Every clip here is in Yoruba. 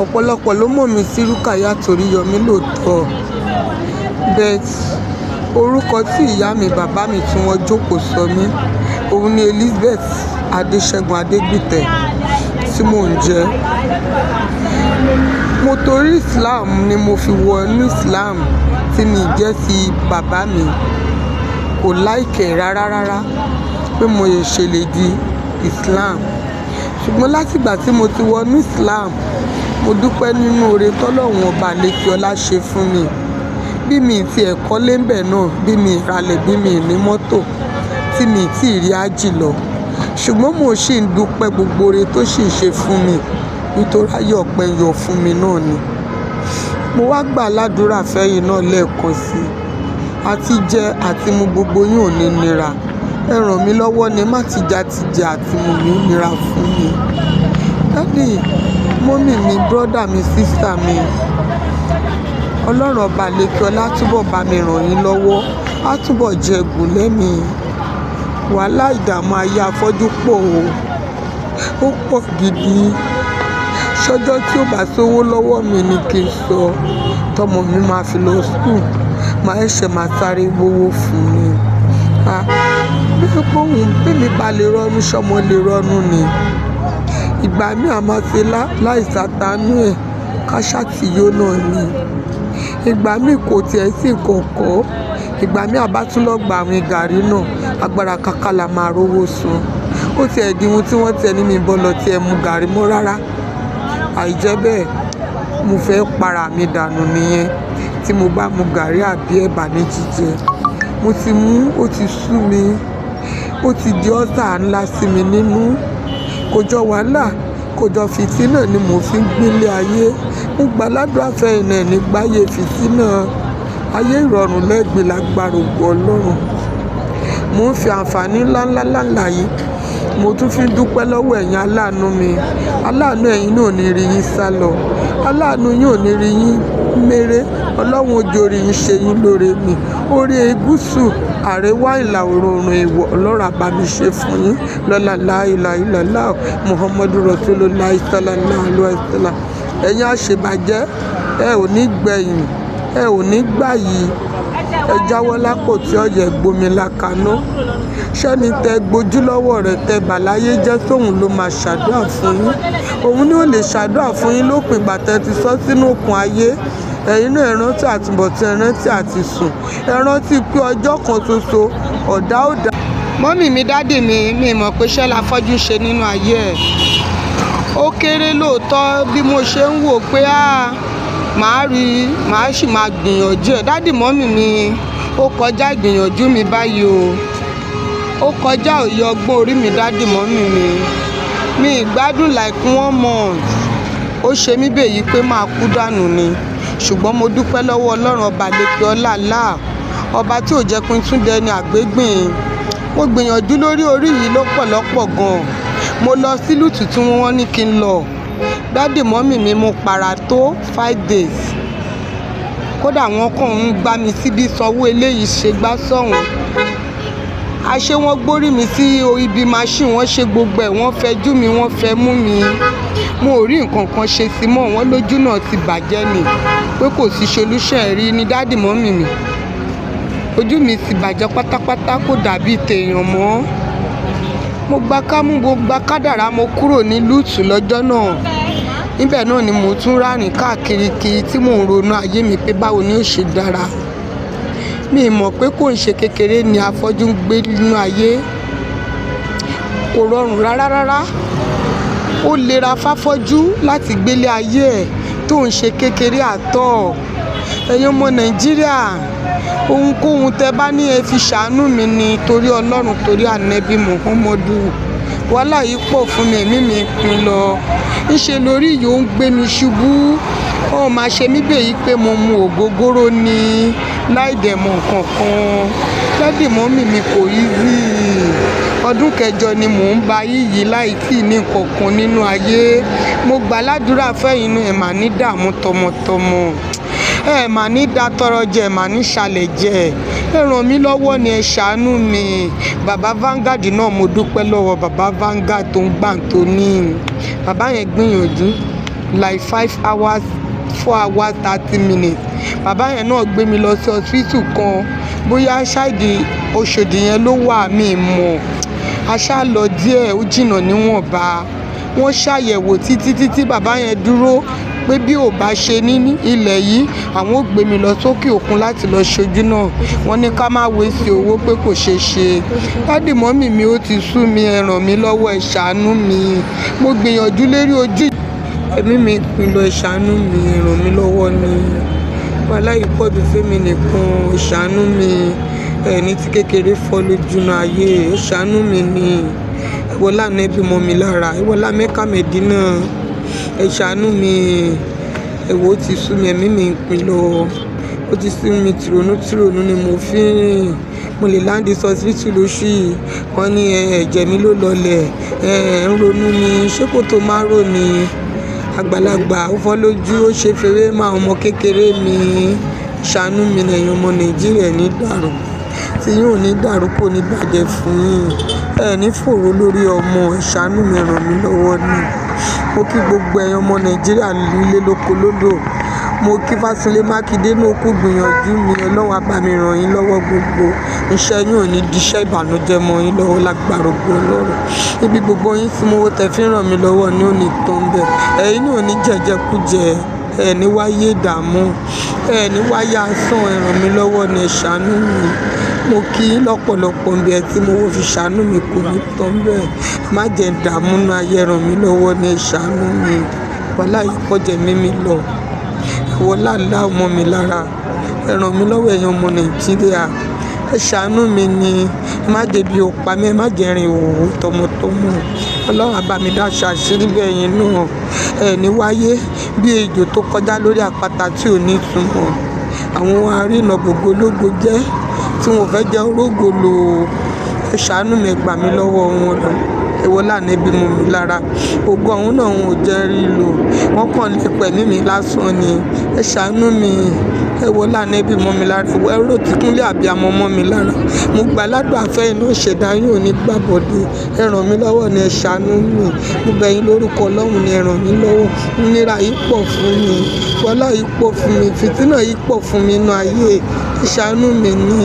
Ọ̀pọ̀lọpọ̀ ló mọ̀ mí sí Rukayat Oríyọmí lóòótọ́, but orúkọ tí ìyá mi bàbá mi tí wọ́n jókòó sọ mí, òun ni Elizabeth Adéṣẹ́gun Adégbìtẹ́ tí mò ń jẹ́. Mo torí Islam ni mo fi wọ inú Islam tí mi jẹ́ ti bàbá mi. Kò like ẹ̀ rárá rárá pé mo ṣe lè di Islam. Ṣùgbọ́n láti ìgbà tí mo ti wọ inú Islam, mo dúpẹ́ nínú oore t'Ọlọ́run ọba àlékí ọlá ṣe fún mi. Bí mi ti ẹ̀ kọ́lé ń bẹ̀ náà, bí mi ralẹ̀, bí mi ní mọ́tò, tí mi tí ì rí ájì lọ. Ṣùgbọ́n mo sì ń dúpẹ́ gbogbo oore tó sì ń ṣe fún mi nítorí ayé ọpẹ́ ń yọ fún mi náà ni. Mo wá gbà ládùrá fẹ́yìn náà lẹ́ẹ̀kan sí i. Àti jẹ àti mu gbogbo yín ò ní nira. Ẹ ràn mí lọ́wọ́ ni, má ti jẹ àti jẹ àti mu mi nira fún mi. Daddy, mummy mi, brother mi, sister mi, Ọlọ́run ọba àlékí ọlá túbọ̀ bá mi ràn yín lọ́wọ́. Á túbọ̀ jẹ ẹ̀gún lẹ́mi. Wàhálà ìdààmú ayé afọ́jú pọ̀ o. Ó pọ̀ gidi. Ṣọjọ́ tí ó bá sówó lọ́wọ́ mi ni kí n sọ. Tọ́mọ mi máa fi lọ school. Màá ṣẹ̀ máa sáré wówó fún ni. A, bí pé òun, bí mi bá lè rọ́nú, ṣọmọ lè rọ́nú ni. Ìgbà mí a máa ṣe láì sátánú ẹ̀, ká ṣàtìyó náà ni. Ìgbà mí kò tiẹ̀ sí nǹkan kan. Ìgbà mí a bá tún lọ gba àwìn gàárì náà, agbára káká la máa rówó san. Ó ti ẹ̀ di ohun tí wọ́n tẹ ní mi bọ́ lọ tí ẹ mu gàárì mọ́ rárá. Àìjẹ́bẹ́ẹ̀, mo fẹ́ para mi dànù nìyẹn tí mo bá mu gàárì àbí ẹ̀bà ní jíjẹ. Mo ti mú, ó ti sú mi. Ó ti di ulcer ńlá sí mi nínú. Kò jọ wàhálà, kò jọ fìtínà ni mò ń fi gbé ilé ayé. Mo gbà ládùrá fẹ́yìn náà nígbà ayé fìtínà. Ayé ìrọ̀rùn lẹ́gbin lágbára ògo Ọlọ́run. Mò ń fi àǹfààní ńlá ńlá ńlá ńlá yìí, mo tún fi ń dúpẹ́ lọ́wọ́ ẹ̀yin aláàánú mi. Aláàánú ẹ̀yin náà ò ní rí yín sálọ. Aláàánú yín ò ní rí yín méré. Ọlọ́run ojú orí yín ṣe yín lóore mi. Orí gúúsù, àríwá, ìlà oòrùn ìwọ̀, Ọlọ́run á bá mi ṣe fún yín. Lọ́la láìláìlọ́lá Muhammadu Rasulullah sallallahu alaihi wasallam. Ẹ̀yin àṣebàjẹ́, ẹ ò ní gbẹ̀yìn, ẹ ò ní gbàyì. Ẹ jáwọ́ lápò tí ọ̀yẹ̀ gbomi lakaná. Ṣẹ́ni tẹ gbojú lọ́wọ́ rẹ̀ tẹ bàláyé jẹ́ sóhun ló máa ṣàdúrà fún yín. Òun ni ó lè ṣàdúrà fún yín lópin ìgbà tẹ ti sọ sínú òkun ayé. Ẹ̀yin náà ẹ rántí àtúbọ̀tán, ẹ rántí àti sùn. Ẹ rántí pé ọjọ́ kan ṣoṣo ọ̀dá ó dá. Mummy mi, daddy mi, mi mọ̀ pé iṣẹ́ la fọ́jú ṣe nínú ayé ẹ̀. Ó kéré lóòótọ́ bí mo ṣe ń wò pé á, màá rí, màá sì máa gbìyànjú ẹ̀. Daddy mummy mi, ó kọjá ìgbìyànjú mi báyìí o. Ó kọjá òye ọgbọ́n orí mi, daddy mummy mi. Mi ì gbádùn like one month. Ó ṣe mí bèyí pé máa kú dànù ni. Ṣùgbọ́n mo dúpẹ́ lọ́wọ́ Ọlọ́run ọba àlékí ọlá Allah, ọba tí ò jẹ́ kí n tún dẹni àgbégbìn. Mo gbìyànjú lórí orí yìí lọ́pọ̀lọpọ̀ gan. Mo lọ sí lùtù tí wọ́n ní kí n lọ. Daddy mummy mi, mo para tó 5 days. Kódà wọ́n kàn ń gbá mi síbí sanwó eléyìí ṣe gbá sọ̀hún. Aṣé wọ́n gbórí mi sí ibi machine, wọ́n ṣe gbogbo ẹ̀, wọ́n fẹ́ jú mi, wọ́n fẹ́ mú mi. Mo ò rí nǹkan kan ṣe sí mọ́, wọ́n lójú náà ti bàjẹ́ ni. Pé kò sí solution rí ni daddy mummy mi. Ojú mi ti bàjẹ́ pátápátá, kò dàbí tèèyàn mọ́. Mo gba kámú, mo gba kádàrá, mo kúrò ní lùtù lọ́jọ́ náà. Níbẹ̀ náà ni mo tún rárìn káàkiri kiri tí mò ń ronú ayé mi pé báwo ni ó ṣe dára. Mi mọ̀ pé kò ń ṣe kékeré ni afọ́jú ń gbé nínú ayé. Kò rọrùn rárá rárá. Ó lera fáfọ́jú láti gbé ilé ayé ẹ̀ tó ń ṣe kékeré àtọ̀. Ẹ̀yin ọmọ Nàìjíríà, ohunkóhun tẹ bá ní ẹ fi ṣàánú mi ni torí Ọlọ́run, torí Ànábì Muhammadu. Wàhálà yìí pọ̀ fún mi, ẹ̀mí mi pin lọ. Ńṣe lórí yìí ó ń gbé mi ṣubú. Ó máa ṣe mí bèyí pé mo mu ògógóró ni láì dẹ̀ mọ̀ nǹkan kan. Daddy mummy mi kò easy. Ọdún kẹjọ ni mò ń bá yíyí láì tí ì ní nǹkan kan nínú ayé. Mo gbà ládùrá fẹ́yìn náà, ẹ má ní dààmú tọmọtọmọ. Ẹ má ní da tọrọ jẹ, ẹ má ní ṣalẹ̀ jẹ. Ẹ ràn mí lọ́wọ́ ni, ẹ ṣàánú mi. Bàbá Vanguard náà, mo dúpẹ́ lọ́wọ́ bàbá Vanguard tó ń gbà tó ní. Bàbá yẹn gbìyànjú. Like 5 hours, 4 hours 30 minutes. Bàbá yẹn náà gbé mi lọ sí hospital kan, bóyá ṣáìdì Òṣòdì yẹn ló wà, mí mọ̀. A ṣá lọ díẹ̀, ó jìnnà níwọ̀nba. Wọ́n ṣàyẹ̀wò títí títí bàbá yẹn dúró pé bí ò bá ṣe ní ilẹ̀ yìí, àwọn ò gbé mi lọ sókè òkun láti lọ ṣojú náà. Wọ́n ní ká má waste owó pé kò ṣe é ṣe. Daddy mummy mi, ó ti sú mi, ẹ ràn mí lọ́wọ́, ẹ ṣàánú mi. Mo gbìyànjú lérí ojú ẹ̀mí mi pinnu, ẹ ṣàánú mi, ẹ ràn mí lọ́wọ́ ni. Wàhálà yìí pọ̀ jù fún mi nìkan, ẹ ṣàánú mi. Ẹni tí kékeré fọ́ lójú náà ayé, ẹ ṣàánú mi ni. Ìwọlá Ànábì mọ́ mi lára, ìwọlá Mẹ́kà Mẹ́dínà, ẹ ṣàánú mi. Ẹ̀wọ̀, ó ti sú mi, ẹ̀mí mi ń pin lọ. Ó ti sú mi, tìrònú tìrònú ni mo fi ń rìn. Mo lè land hospital lóṣù yìí. Wọ́n ní ẹ̀jẹ̀ mi ló lọlẹ̀. Ẹ ń ronú ni, ṣé kò tó máa rò ni? Àgbàlagbà ó fọ́ lójú, ó ṣe fèrè mọ́ àwọn ọmọ kékeré mi. Ṣàánú mi ni ẹ̀yin ọmọ Nàìjíríà, ní dàrú. Tí yín ò ní dàrú, kò ní bàjẹ́ fún yín. Ẹ ní fòòró lórí ọmọ, ẹ ṣàánú mi, ràn mí lọ́wọ́ ni. Mo kí gbogbo ẹ̀yin ọmọ Nàìjíríà nílé lóko lódò. Mo kí Fásinlé Mákindé náà kú gbìyànjú mi. Ọlọ́run á bá mi ràn yín lọ́wọ́ gbogbo. Iṣẹ́ yín ò ní di iṣẹ́ ìbànújẹ́ mọ́ yín lọ́wọ́ lágbára ògo Ọlọ́run. Ibi gbogbo yín tí mo wò tẹ fi ràn mí lọ́wọ́ ni ò ní tán bẹ́ẹ̀. Ẹ̀yin náà ò ní jẹ̀jẹ̀kújẹ. Ẹ ní wáyé ìdààmú. Ẹ ní wáyé asán, ẹ ràn mí lọ́wọ́ ni, ẹ ṣàánú mi. Mo kí yín lọ́pọ̀lọpọ̀ bí ẹ tí mo wò fi ṣàánú mi kò ní tán bẹ́ẹ̀. Má jẹ ìdààmú nínú ayé, ẹ ràn mí lọ́wọ́ ni, ẹ ṣàánú mi. Wàhálà yìí pọ̀ jẹ mí mi lọ. Ìwọlá ńlá ọmọ mi lára. Ẹ ràn mí lọ́wọ́ ẹ̀yin ọmọ Nàìjíríà. Ẹ ṣàánú mi ni. Má jẹ bí o pa mí, ẹ má jẹ rìn ìhòhò tọmọtọmọ. Ọlọ́run á bá mi dáṣọ àṣírí bẹ́ẹ̀ yín náà. Ẹ ní wáyé bí ejò tó kọjá lórí àpáta tí ò ní ìtumọ̀. Àwọn arìnà gbogbo ológo jẹ́ tí wọ́n fẹ́ jẹ́ orógo lò. Ẹ ṣàánú mi, ẹ gbà mí lọ́wọ́ wọn lọ. Ìwọlá Ànábì mọ́ mi lára. Ògo ọ̀hún náà wọn ò jẹ́ rí lò. Wọ́n kàn lè pẹ̀mí mi lásán ni. Ẹ ṣàánú mi. Ìwọlá Ànábì mọ́ mi lára. Ẹ rò tí kúnlé àbíamọ mọ́ mi lára. Mo gbà ládùn àfẹ́ iná ìṣẹ̀dá yín ò ní gbàbọ̀dé. Ẹ ràn mí lọ́wọ́ ni, ẹ ṣàánú mi. Mo bẹ̀ yín lórúkọ Ọlọ́run ni, ẹ ràn mí lọ́wọ́. Ìnira yìí pọ̀ fún mi. Wàhálà yìí pọ̀ fún mi. Fìtínà yìí pọ̀ fún mi nínú ayé. Ẹ ṣàánú mi ni.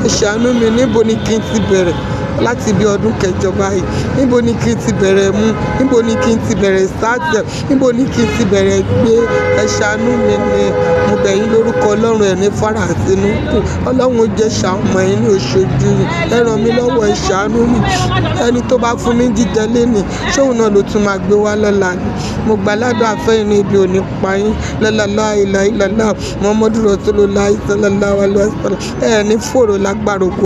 Ẹ ṣàánú mi. Níbo ni kí n ti bẹ̀rẹ̀? Láti bí ọdún kẹjọ báyìí. Níbo ni kí n ti bẹ̀rẹ̀ mú? Níbo ni kí n ti bẹ̀rẹ̀ sáàtì? Níbo ni kí n ti bẹ̀rẹ̀ gbé? Ẹ ṣàánú mi ni. Mo bẹ̀ yín lórúkọ Ọlọ́run, ẹ ní fara àtinú kù. Ọlọ́run ó jẹ́ ṣàánú ẹ̀yin ní oṣooju yìí. Ẹ ràn mí lọ́wọ́, ẹ ṣàánú mi. Ẹni tó bá fún mi jíjẹ lénìí, ṣé òun náà ló tún máa gbé wá lọ́la ni? Mo gbà ládùn àfẹ́ inú ibi ò ní pa yín. Lọ́la láìláìlá, Muhammadu Rasulullah sallallahu alaihi wasallam. Ẹ ní fòòró lágbára ògo.